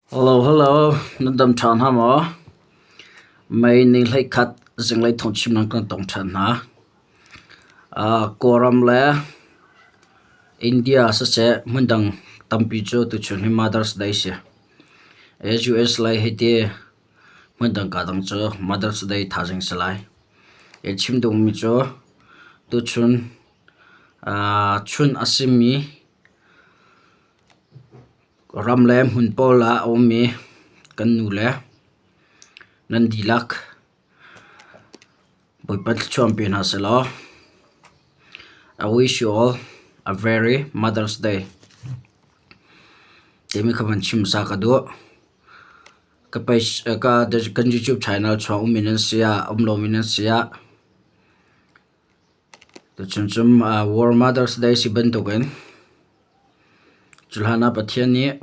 Hello, hello. Na dam ṭhan hna maw? Mei ni 11 zinglei thawngchim nan kan tong ṭhan hna. Kawlram le India siseh hmundang tampi cu tuchun hi Mother's Day si. US lei hei ti hmundang kaa dang cu Mother's Day thaizing si lai. I chim duhmi cu tuchun chun a simi Ram le hmun pawl ah a ummi kan nu le nan dihlak Bawipa thluachuah pe hna sehlaw I wish you all a very Mother's Day timi kha van chim hmasa ka duh. Ka kan YouTube channel chuah ummi nan si ah um lomi nan si ah Tuchun cu World Mother's Day si bantukin cuhlan ah Pathian nih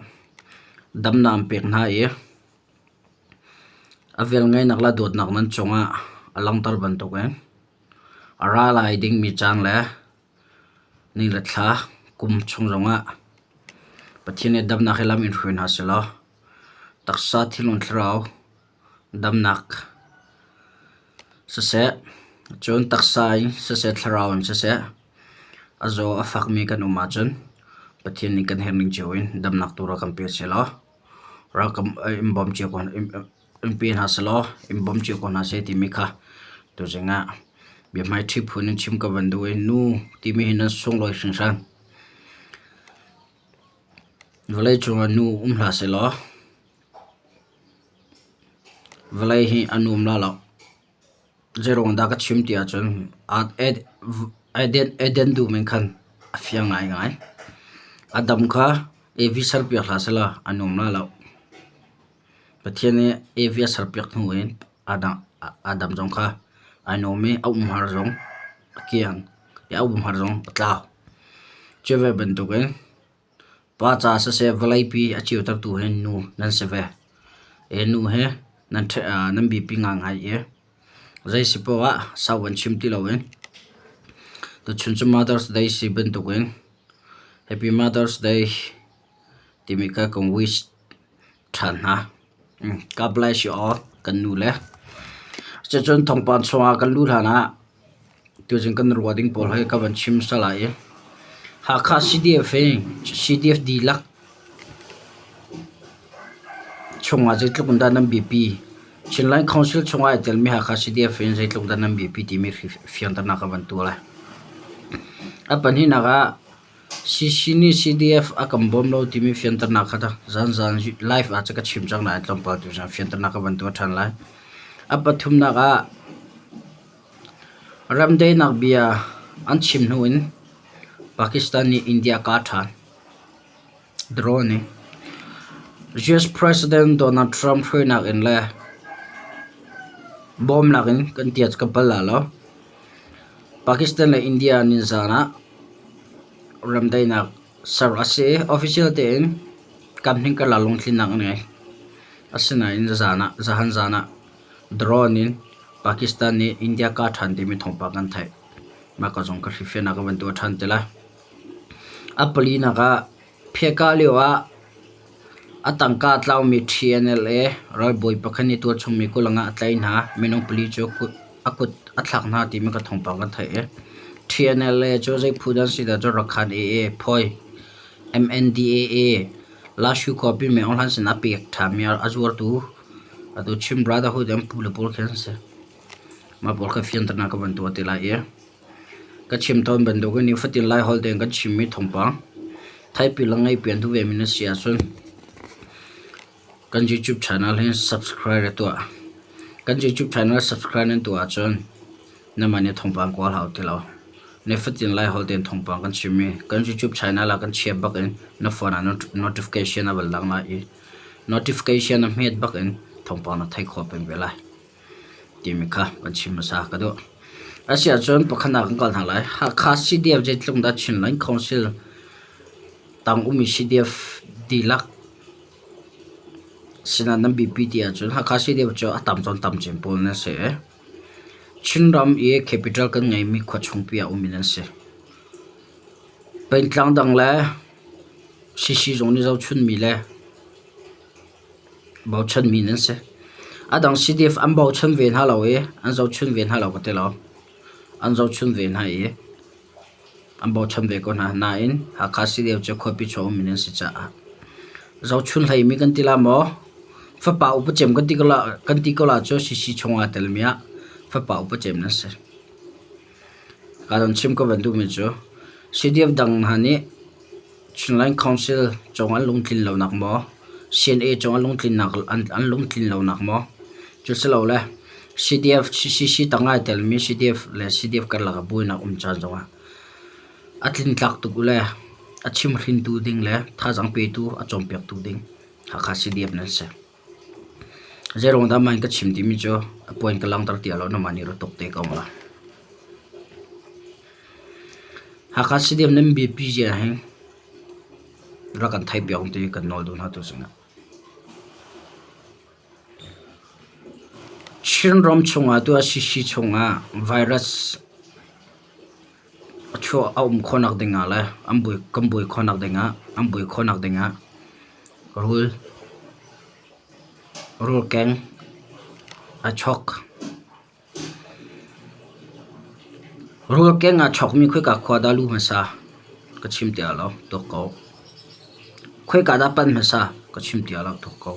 damnak an pek hna i a velngeihnak le dawtnak nan cungah a langhter bantukin a ra lai dingmi caan le ni le thla kum chung zongah Pathian nih damnak hi lam in hruai hna sehlaw taksa thinlung thlarau damnak siseh, cun taksa in siseh, thlarau in siseh a zaw a fakmi kan um ahcun Pathian nih kan herh ning cio in damnak tu rak kan pe sehlaw rak in bawm cio ko in pe hna sehlaw in bawm cio ko hna seh timi kha tuzing ah biahmaiṭhi phun in chim ka van duh i nu timi hi nan sunglawi hringhran. Vawleicung ah nu um hlah sehlaw Vawlei hi a nuam la lo. Zeiruang dah ka chim ti ahcun Eden dum in khan a fiang ngaingai. Adam kha Evi serpiak hlah sehlaw a nuam la lo. Pathian nih Evi a serpiak hnu in Adam zong kha ai nuam i a umhar zong a kiang i a umhar zong a tlau. Cu ve bantukin Pa ca siseh vawleipi a ceutertu hi nu nan si ve. Hi nu hi nan biapi ngaingai i zei si poah ah sau van chim ti loin tuchun cu Mother's Day si bantukin Happy Mother's Day timi kha kan wish ṭhan hna. God bless you all kan nu le. Cucun thawngpang chungah kan luh hlan ah tuzing kan ruah ding pawl hi ka van chim sal lai i Hakha CDF hi CDF dihlak chungah zeitluk in dah nan biapi Chinland Council chungah ai telmi Hakha CDF in zeitluk dah nan biapi timi fianternak ka van tuah lai. A pahnihnak ah CC nih CDF a kan bawm lo timi fianternak kha zanzan live ah ka chim cang nain tlawmpal tu cun fianternak ka van tuah ṭhan lai. A pathumnak ah remdaihnak bia an chim hnu in Pakistan nih India a kah ṭhan. Drone in. US President Donald Trump hruainak in le bawmnak in kan ti ah ka pal la lo. Pakistan le India nizaan ah remdaihnak ser a si i official tein kamhning karlak lungtlinnak an ngei. Asinain zahan zaan ah drone in Pakistan nih India kah ṭhan timi thawngpang kan theih. Mah ka zong ka hrifiahnak ka van tuah ṭhan te lai. A palinak ah phiakah lio ah a tangka a tlaumi TNLA ralbawi pakhat nih tualchungmi kulang ah a tlaih hna. Minung pali cu a kut a thlak hna timi ka thawngpang kan theih i TNLA cu zei phu dah an si dah cu Rakhan AA, Phoi, MNDAA, Lashu khuapi Meng Aung Hlan sin ah pek ṭhanmi a zuartu atu Chin Brotherhood an pu le pawl khi an si. Mah pawl kha fianternak ka van tuah te lai i Ka chim tawn bantukin nifatin Laiholh tein kan chimmi thawngpang theipi le ngeipi an duh vemi na si ahcun kan YouTube channel hi subscribe tuah. Kan YouTube channel subscribe nan tuah ahcun namah nih thawngpang kawl hau ti lo. Nifatin Laiholh tein thawngpang kan chimmi kan YouTube channel ah kan chia bak in na phone ah notification a van lang lai i notification a hmet bak in thawngpang na theih khawh peng ve lai. timi kha kan chim hmasa ka duh. Asiahcun pakhatnak kan kal hna lai. Hakha CDF zeitluk dah Chinland Council tang ummi CDF dihlak sinah nan biapi ti ahcun Hakha CDF cu a tam cun tam cem pawl nan si. Chinram i capital kan ngeimi khua chungpi ah ummi nan si. Pengtlang dang le CC zong nih zohchunmi le. Bochanmi nan si. A dang CDF an bochan ve hna lo i an zohchun ve hna lo ka ti lo. An zohchun ve hna i an bochan ve ko hna. Nain Hakha CDF cu khuapi chung ummi nan si caah zohchun hleimi kan ti la maw? Fapa upa cem kan ti ko la kan ti ko la cu CC chung aa telmi ah fapa upa cem nan si. Ka don chim ka van duhmi cu CDF dang hna nih Chinland Council cung an lungtlin lonak maw, CNA cung an lungtlinnak an lungtlin lonak maw, cusilole CDF CCC tang ai telmi CDF le CDF karlak ah buainak um caan zongah a tlintlak tuk le a chimhrintu ding le thazaang petu a cawnpiaktu ding Hakha CDF nan si. Zeiruang dah mah in ka chim timi cu a puan ka langhter ti lo nangmah nih ra tuk te ko ma. Hakha CDM nan biapi zia hi rak kan theih piak ti kan nawl duh hna tu sinah. Chinram chungah tu CC chungah virus a chuah a um khawhnak dingah le an buai kan buai khawhnak dingah an buai khawhnak dingah rul rulkeng a chawk. Rulkeng aa chawkmi khoika khua dah lu hmasa ka chim ti lo tuak ko. Khoika dah pan hmasa ka chim ti lo tuak ko.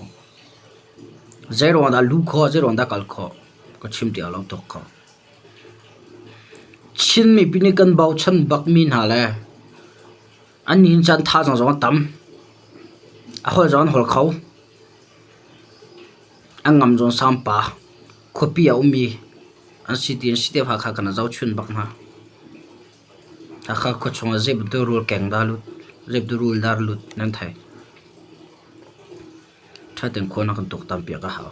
Zeiruang dah lu khawh zeiruang dah kal khawh ka chim ti lo tuak ko. Chin mipi nih kan bochan bakmi hna le an nihin caan thazaang zong a tam. A holh zong an holh kho. An ngam zong sangpa. Khuapi ah a ummi an si ti an si te Hakha kan i zohchun bak hna. Hakha khua chungah zei bantuk rul keng dah lut, zei bantuk rul dah lut nan thei. Ṭha tein khua na kan tuaktan piak a hau.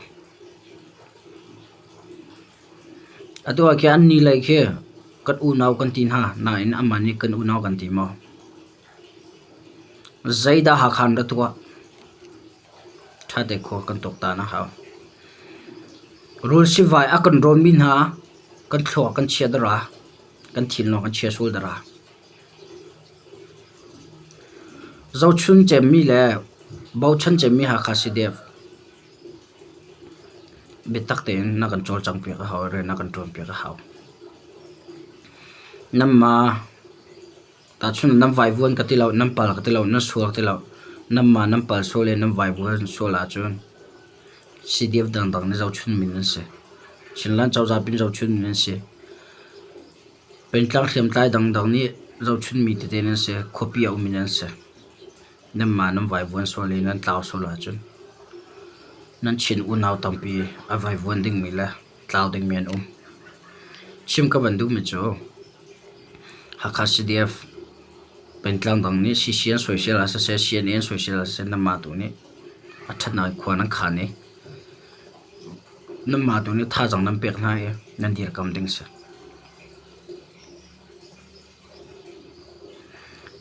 Atu ah khin an ni lei khi kan unau kan ti hna nain amah nih kan unau kan ti maw? Zeidah Hakha an ra tuah? Ṭha te khua kan tuaktan a hau. Rul sivai a kan rawnmi hna kan thluak kan chia dara, kan thinlung kan chia sual dara. Zohchun cemmi le bochan cemmi Hakha CDF Biatak tein na kan cawlcanghpiak a hau i rian na kan ṭuanpiak a hau. Nanmah tahchun nan vaivuan ka ti lo, nan pal ka ti lo, nan sual ka ti lo. Nanmah nan pal sual i nan vaivuan sual ahcun CDF dangdang nih zohchunmi nan si. Chinland cozah pin zohchunmi nan si. Pengtlang hriamtlai dangdang nih zohchunmi tete nan si. Khuapi a ummi nan si. Nanmah nan vaivuan sual i nan tlau sual ahcun nan Chin unau tampi a vaivuan dingmi le tlau dingmi an um. Chim ka van duhmi cu Hakha CDF pengtlang dang nih CC an soisel ah siseh, CNA an soisel ah siseh nanmah tu nih a ṭhatnak in khua nan khaan i nanmah tu nih thazaang nan pek hna i nan dirkam ding si.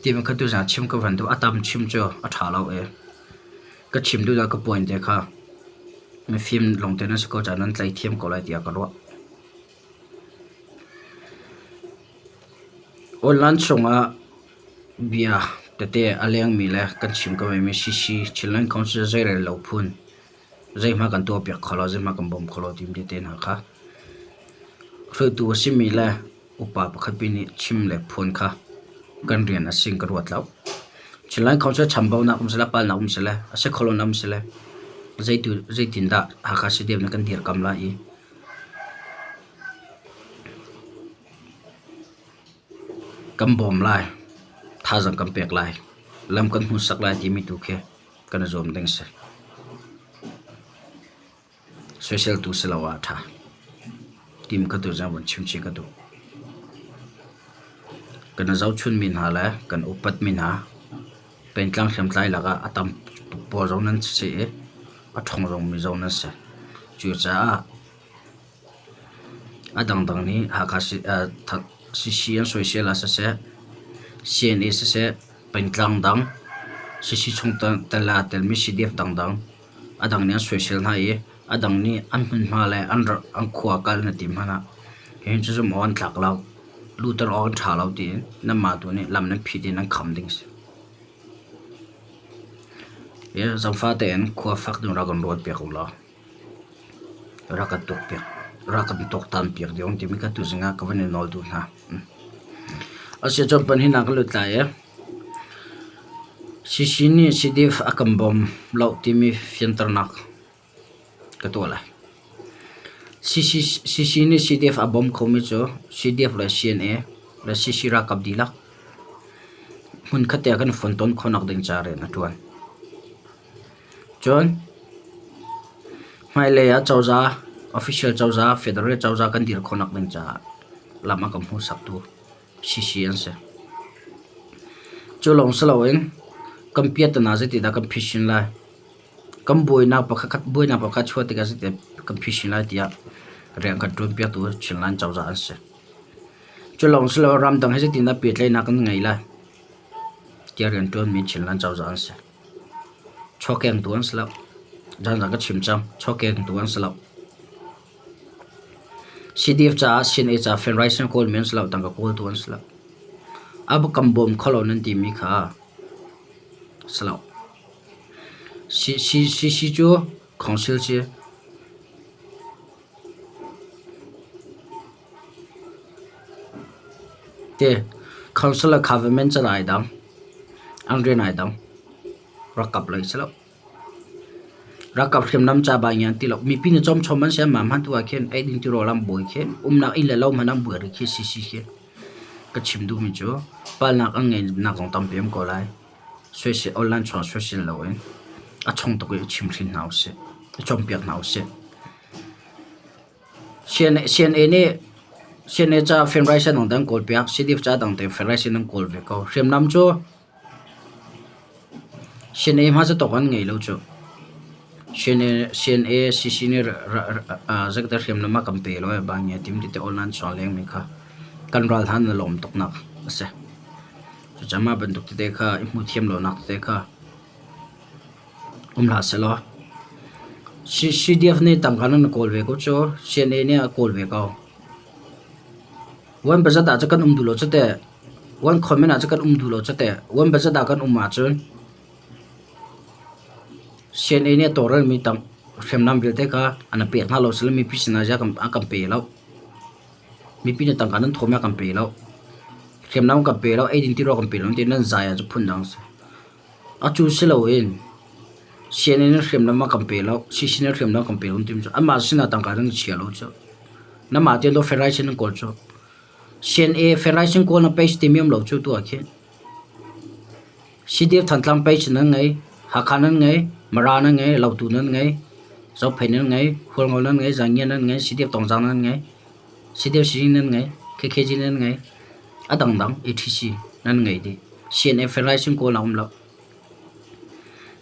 Ti kha tuzaan chim ka van duh. A tam chim cu a ṭha lo i ka chim duh dah ka point te kha mifim lawngte nan si ko caah nan tlai thiam ko lai tiah ka ruah. Online chungah bia tete a lengmi le kan chim ko mi CC Chinland Council zeirel lo phun zeihmanh kan tuahpiak kho lo, zeihmanh kan bawm kho lo timi tete hna kha hruaitu a simi le Upa pakhat pi nih chim le phuan kha kan rian a si in ka ruat lo. Chinland Council chambaunak um sile palnak um sile a si kho lonak um sile zeitindah Hakha CDF nih kan dirkam lai i kan bawm lai, thazaang kan pek lai, lam kan hmuhsak lai timi tu khi kan i zuam ding a si. Soiseltu si lo ah a ṭha. Tim kha tu zong von chim chih ka duh. Kan i zohchunmi hna le kan upatmi hna pengtlang hriamtlai lakah a tam pawl zong nan si i a ṭhawng zongmi zong nan si. Cucaah a dangdang nih Hakha CC an soisel ah siseh, CNA siseh, pengtlang dang CC chung tel ah aa telmi CDF dangdang A dang nih an soisel hna i a dang nih an hmunhma le an khua kal na ti hmanh ah hihin cu zumh awk an tlak lo, luhter awk an ṭha lo tiin nanmah tu nih lam nan phit i nan kham ding a si. Zaangfah tein khua fak ding rak kan ruat piak u law rak kan tuak piak rak kan tuaktan piak ding timi kha tuzing ah ka van in nawl duh hna. Asiahcun pahnihnak kan lut lai i CC nih CDF a kan bawm lo timi fianternak ka tuah lai. CC nih CDF a bawm khomi cu CDF le CNA le CC ralkap dihlak hmunkhat te ah kan i funtom khawhnak ding ca rian a ṭuan. Cun hmailei ah cozah, official cozah, federal cozah kan dir khawhnak ding caah lam a kan hmuhsaktu CC an si. Cu lawng si loin kan piahtana zeitindah kan phisin lai? Kan buainak pakhat buainak pakhat chuah tikah zeitin kan phisin lai tiah rian kan ṭuanpiaktu Chinland cozah an si. Cu lawng si lo ramdang he zeitindah pehtlaihnak kan ngei lai tiah rian ṭuanmi Chinland cozah an si. Chawkengtu an si lo. Zan ka chim cang. Chawkengtu an si lo. CDF caah CNA caah fundraising kawlmi an si lo. Tangka kawltu an si lo. A kan bawm kho lo nan timi kha si lo. CC cu council si. Te council le government can ai dang. An rian ai dang. Rakap lei si lo. Rakap hriamnam ca ba ngian ti lo. Mipi nih cawmchom an si anmah hmanh tu ah khin eiding tirawl an buai khi umnak inn le lo hmanh an buai rih khi CC khi. Ka chim duhmi cu palnak an ngeihnak zong tampi um ko lai. Soisel online chuang soisel loin a chong tuk i chimhhrin hna usih, i cawnpiak hna usih. CNA nih CNA ca fundraiser dang an kawlpiak, CDF ca dang te fundraiser an kawl ve ko. Hriamnam cu CNA hmasa tawk an ngei lo cu. CNA, CNA CC nih zeikhat hriamnam a kan pe lo ba nge tim ti te online chuang lengmi kha kan ral hna na lawm tuknak a si. Cucaah mah bantuk tete kha i hmuh thiam lonak tete kha um hlah sehlaw CDF nih tangka nan kawl ve ko cu CNA nih a kawl ve ko. One budget ah cun kan um duh lo cu teh one comment ah cun kan um duh lo cu teh one budget ah kan um ahcun CNA nih a tawlrelmi tang hriamnam vialte kha an pek hna lo sile mipi sinah ziah a kan pe lo. Mipi nih tangka nan thawmi a kan pe lo. Hriamnam kan pe lo, eidin tirawl kan pe lo ti nan zai ahcun phundang a si. Atu si loin CNA nih hriamnam a kan pe lo, CC nih hriamnam a kan pe lo timi cu anmah sinah tangka nan chia lo cu. Nanmah te lo federation nan kawl cu. CNA federation kawl na page timi um lo cu tu ah khin. CDF Thantlang page nan ngei, Hakha nan ngei, Mara nan ngei, Lautu nan ngei, Zophei nan ngei, Hualngo nan ngei, Zangia nan ngei, CDF Tongzang nan ngei, CDF Sizing nan ngei, KKG nan ngei, a dangdang etc nan ngei dih. CNF Federation kawl a um lo.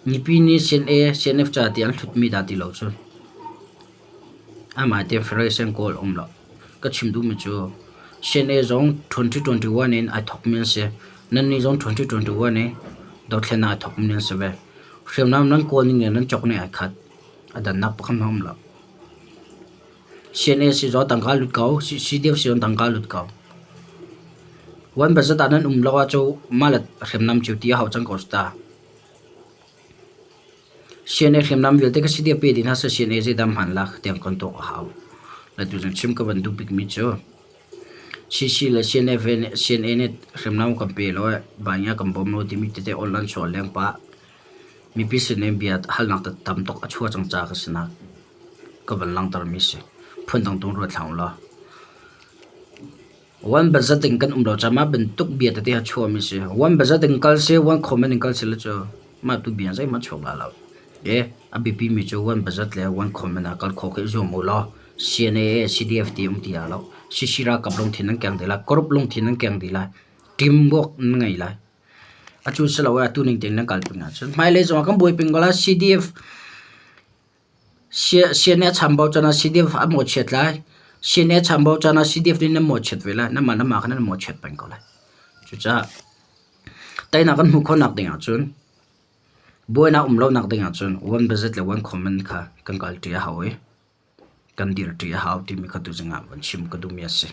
Mipi nih CNA, CNF ca ti an hlutmi dah ti lo cu. Amah te Federation kawl a um lo. Ka chim duhmi cu CNA zong 2021 in ai thawkmi an si. Nannih zong 2021 in dothlennak ai thawkmi nan si ve. Hriamnam nan kawl ning le nan cawk ning ai khat. A dannak pakhat hmanh a um lo. CNA si zong tangka lut ko, CDF si zong tangka lut ko. One budget ah nan um lo ahcun mah le hriamnam cio ti a hau cang ko cu ta. CNA hriamnam vialte ka CDF pe dih hna seh CNA zeidah hman lak tiang kan tuak a hau. Le tuzing chim ka van duh bikmi cu CC le CNF nih CNA nih hriamnam kan pe lo eh, bai kan bawm lo timi tete online chuah leng pah. Mipi sin in bia halnak tam tuk a chuah cang ca ka sinak ka van langhtermi si. Phundang tung ruat hlah u law. One budget in kan um lo caah mah bantuk bia tete a chuahmi si. One budget in kal si, one comment in kal si le cu mah tu bia zeihmanh chuak la lo. E a biapi mi cu one budget le one comment ah kal khawh khi zuam u law CNA, CDF ti um ti la lo. CC ralkap lungthin nan keng dih lai, corrupt lungthin nan keng dih lai, teamwork nan ngei lai. Atu si lo atu ning tein nan kal peng ahcun hmailei zong ah kan buai peng ko lai. CDF CNA chambau can ah CDF a mawhchiat lai. CNA chambau can ah CDF nih nan mawhchiat ve lai. Nanmah nanmah kha nan mawhchiat peng ko lai. Cucaah teinak kan hmuh khawhnak ding ahcun buainak um lonak ding ahcun one budget le one comment kha kan kalṭi a hau i kan dirṭi a hau timi kha tuzing ah van chim ka duhmi a si.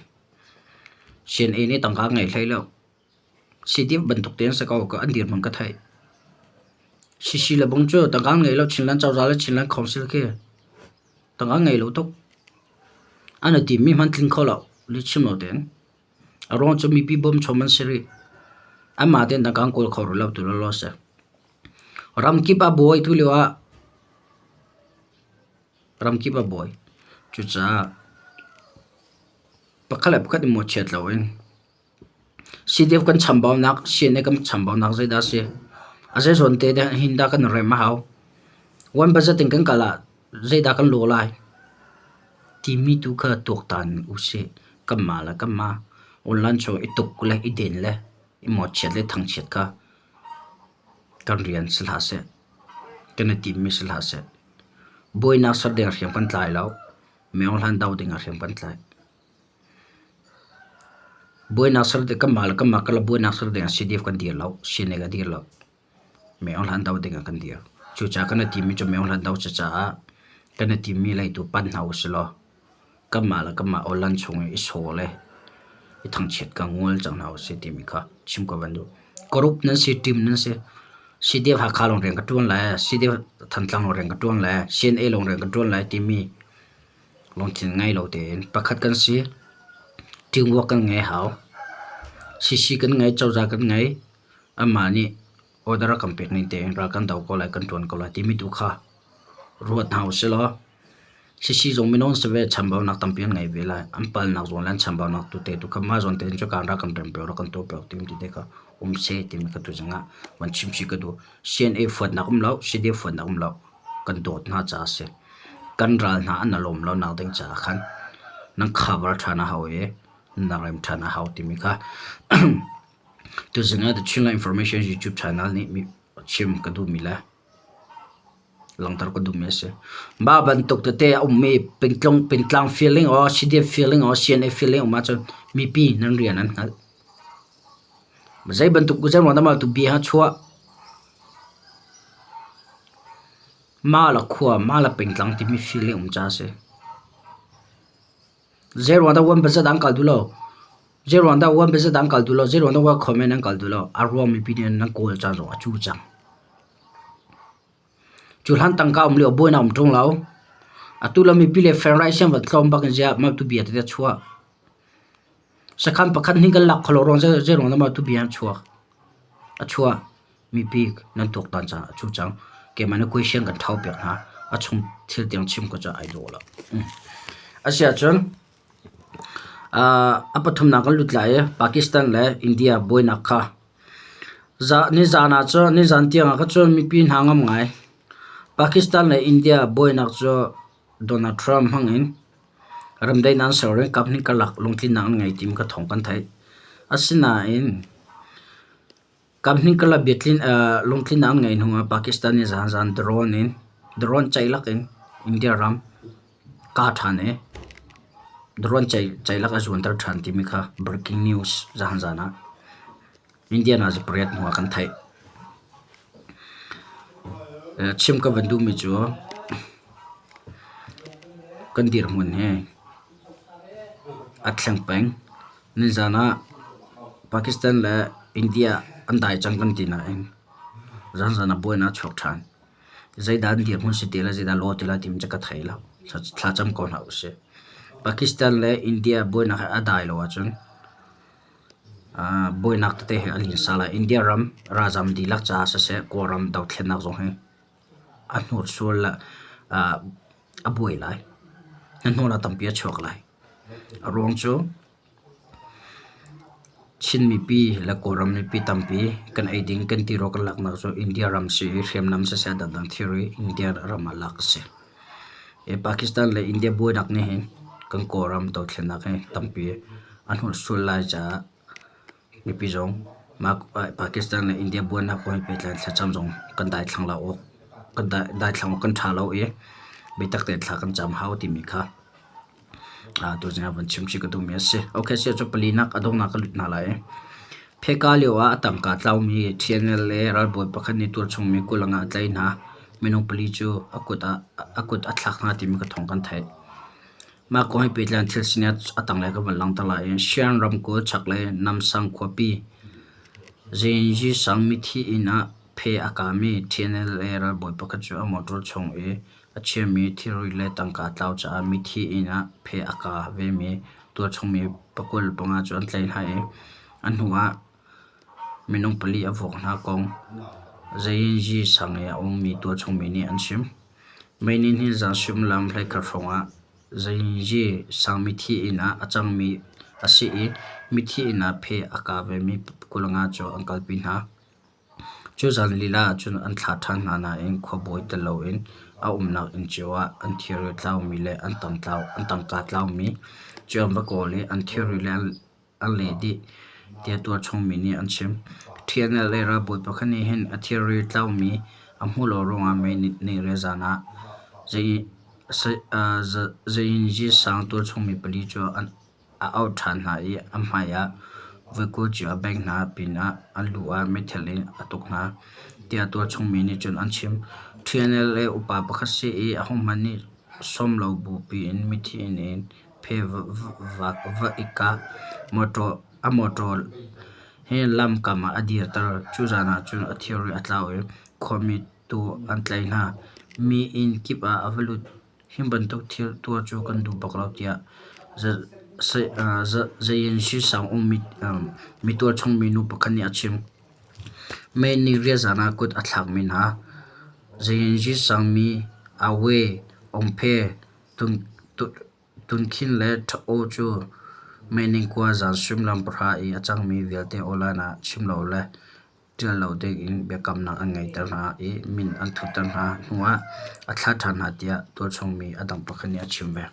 CNA nih tangka ngei hlei lo. CDF bantuk tein si ko an dirhmun ka theih. CC le bang cu tangka an ngei lo Chinland cozah le Chinland Council khi tangka an ngei lo tuk. An i timmi hmanh tling kho lo lihchim lo tein. A ruang cu mipi bawmchawm an si rih. Anmah tein tangka an kawl kho rih lo tu lawlaw a si. Ramkip ah buai tu lio ah ramkip ah buai. Cucaah pakhat le pakhat i mawhchiat loin CDF kan chambaunak, CNA kan chambaunak zeidah a si? A zeizawn te hin dah kan rem a hau? One budget in kan kal ah zeidah kan lawh lai? Timi tu kha tuaktan usih. Kanmah le kanmah online chung i tuk le i den le i mawhchiat le thangchiat kha kan rian si hlah seh. Kan i timmi si hlah seh. Buainak ser ding hriam kan tlai lo. Meo hlan do ding ah hriam kan tlai. Buainak ser ding kanmah le kanmah karlak buainak ser ding ah CDF kan dir lo. CNA kan dir lo. Meo hlan do ding ah kan dir. Cucaah kan i timmi cu meo hlan do si caah kan i timmi lei tu panh hna usih law kanmah le kanmah awlan chung i i saw le i thangchiat kha ngol cang hna usih timi kha chim ka van duh. Group nan si, team nan si. CDF Hakha lawng rian ka ṭuan lai, CDF Thantlang lawng rian ka ṭuan lai, CNA lawng rian ka ṭuan lai timi lungthin ngei lo tein pakhat kan si. Teamwork kan ngei hau. CC kan ngei, cozah kan ngei. Amah nih order a kan pek ning tein ral kan do ko lai, kan ṭuan ko lai timi tu kha ruat hna usih law CC zong minung si ve chambaunak tampi an ngei ve lai. An palnak zawn le an chambaunak tu te tu kha mah zawn tein cu kaan rak kan rem piak rak kan tuah piak timi te kha um seh timi kha tuzing ah van chim chih ka duh. CNA fuatnak um lo, CDF fuatnak um lo. Kan dawt hna caah a si. Kan ral hna an i lawm lonak ding caah khan nan cover ṭhan a hau i na rem ṭhan a hau timi kha tuzing ah The Chinland Information YouTube channel nih chim ka duhmi le langhter ka duhmi a si. Mah bantuk tete a ummi pingtlang feeling or CDF feeling or CNA feeling um ahcun mipi nan rian an hngalh. Zei bantuk zei ruang dah mah tu bia chuah mah le khua mah le pengtlang timi feeling um caah a si. Zei ruang dah one budget an kal duh lo? Zei ruang dah one budget an kal duh lo? Zei ruang dah one comment an kal duh lo? A ruang mipi nih nan kawl caan zong a cu cang. Cu hlan tangka um lio buainak um ṭung lo. Atu le mipi le fair rice siang van tlawm bak in ziah mah tu bia tete a chuah. Sakhan pakhat hnih kan lak kho lo ruang zei ruang dah mah tu bia a chuak. A chuah. Mipi nan tuaktan caah a cu cang. Keimah nih question kan thau piak hna. A chung thil tiang chim ko cu ai dawh lo. Asiahcun a pathumnak kan lut lai i Pakistan le India buainak kha Nizan ah cun nizan tiangah kha cun mipi hna ngam ngai. Pakistan le India buainak cu Donald Trump hmang in ramdaihnak an ser i kaphnih karlak lungtlinnak an ngei timi kha thawng kan theih. Asinain kaphnih karlak lungtlinnak an ngeih hnuah Pakistan nih zaanzaan drone in drone ceilak in India ram kaa ṭhan i drone ceilak a zuanter ṭhan timi kha breaking news zaanzaan ah India nazi pariat hnu ah kan theih. Chim ka van duhmi cu kan dirhmun hi a thleng peng. Nizaan ah Pakistan le India an dai cang kan ti nain zaanzaan ah buainak a chuak ṭhan. Zeidah an dirhmun si ti le zeidah law ti lai timi cu ka thei lo. Thlacam ko hna usih. Pakistan le India buainak hi a dai lo ahcun buainak tete hi a linsa lai. India ram ralzam dihlak caah siseh Kawlram dothlennak zong hi a hnursual le a buai lai. Hnahnawhnak tampi a chuak lai. A ruang cu Chin mipi le Kawlram mipi tampi kan eiding kan tirawl kan laknak cu India ram si i hriamnam siseh dangdang thilri India ram ah lak a si. Pakistan le India buainak nih hin kan Kawlram dothlennak hi tampi a hnursual lai caah mipi zong Pakistan le India buainak kong he pehtlai in thlacam zong kan daithlang lo awk kan daithlang awk kan ṭha lo i biatak tein thla kan cam hau timi kha Tuzing ah van chim chih ka duhmi a si. Okay, sia cu palinak a donghnak ka lut hna lai. Pheka lio ah a tangka tlaumi TNL le ralbawi pakhat nih tualchungmi kulang ah a tlaih hna. Minung pali cu a kut ah a kut a thlak hna timi ka thawng kan theih. Mah kong he pehtlai in thil sining a tanglei ka van langhter lai i Shan ramkulh chaklei Namsang khuapi Zeinji sang mithi inn ah. Phe a kami TNLA ralbawi pakhat cu a motor chung i a chiami thilri le tangka a tlau caah mithi inn ah phe a ka vemi tualchung mi 25 cu an tlaih hna i a hnu ah minung pali a vuak hna kong Zayinzi sang i a ummi tualchung mi nih an chim. Mei nih hin zan suimilam 11 hrawng ah Zayinzi sang mithi inn ah a cangmi a si i mithi inn ah phe a ka vemi 25 cu an kalpi hna. Cu zan lila ahcun an thlah ṭhan hna nain khuabawi tel loin a umnak inn cio ah an thilri tlaumi le an tangka tlaumi cu an va kawl i an thilri le an leh dih tiah tualchungmi nih an chim. TNLA ralbawi pakhat nih hin a thilri tlaumi a hmuh lo ruangah May ni zan ah Zayinzi sang tualchungmi pali cu a auh ṭhan hna i a hmaiah voi 20 cio a bengh hna pinah an lu ah meithal in a tuk hna, tiah tualchungmi nih cun an chim. TNLA upa pakhat si i ahohmanh nih sawm lo bupi in mithi inn in phe va i kah. A mawṭaw hi lamkam ah a dirter. Cu zan ah cun a thilri a tlau i khuami tu an tlaih hna. Mi inn kip ah a va lut. Hi bantuk thil tuah cu kan duh bak lo tiah Zayinsi sang um mi tualchung minu pakhat nih a chim. May ni riahzan ah kut a thlakmi hna Zayinsi sang mi Awe Ongphe Tunkhin le Ṭha-aw cu May ni 9 zan suimilam 10 i a cangmi vialte online ah chim lo le ṭial lo dingin biakamnak an ngeihter hna i min an thutter hna hnuah a thlah ṭhan hna tiah tualchung mi a dang pakhat nih a chim ve.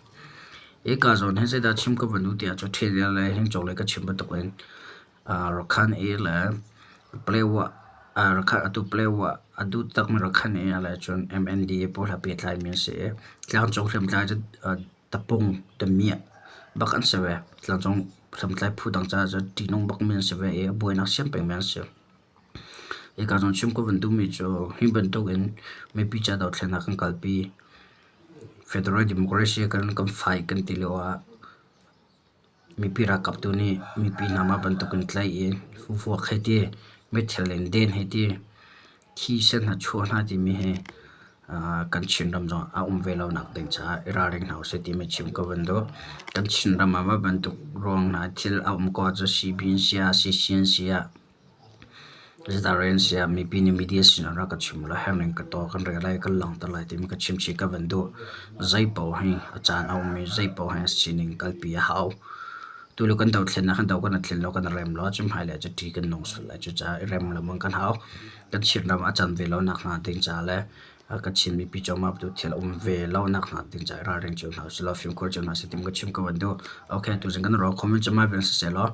Hika zawn hi zeidah chim ka van duh tiah cu ṭhial le hingcawk lei ka chim bantukin Rakhan i le Palewa Rakhan atu Palewa a duh takmi Rakhan i le cun MNDA pawl he pehtlaimi an si i tlangcung hriamtlai cu tapung tamiah bak an si ve. Tlangcung hriamtlai phu dang caah cun ṭihnung bakmi an si ve i buainak siam pengmi an si. Hika zawn chim ka van duhmi cu hi bantukin mipi ca dothlennak kan kalpi. Federal Democracy kan fight kan ti lio ah mipi ralkap tu nih mipi hna mah bantukin tlaih i vuak hei ti, meithal in den hei ti, thisen hna chuah hna timi hi kan Chinram zong a um ve lonak ding caah i ralring hna usih timi chim ka van duh. Kan Chinram ah mah bantuk ruang hna thil a um ko ahcun CB in si ah, CC in si ah, Zeidah si ah mipi nih media sinah rak ka chim law herning ka tuah kan rel lai kan langhter lai timi ka chim chih ka van duh. Zeipaoh hi a caan a um i zeipaoh hi a sining kalpi a hau. Tulio kan dothlennak kan do kan i thlen lo kan i rem lo ahcun hmailei ah cu kan nung sual lai. Cucaah i rem lengmang kan hau. Kan Chinram a can ve lo nakhnga ding ca le kan Chin mipi cungah thil a um ve lo nakhnga ding ca i ralring cio hna usih law fimkhur cio hna usih timi ka chim ka van duh. Okay, tuzing kan ro comment cu mah vial siseh law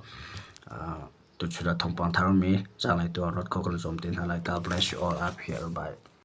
tuchun ah thawngpang thar mi zaanglei tu ah rawt kho kan zuam te hna lai. God bless you all. Up here. Bye.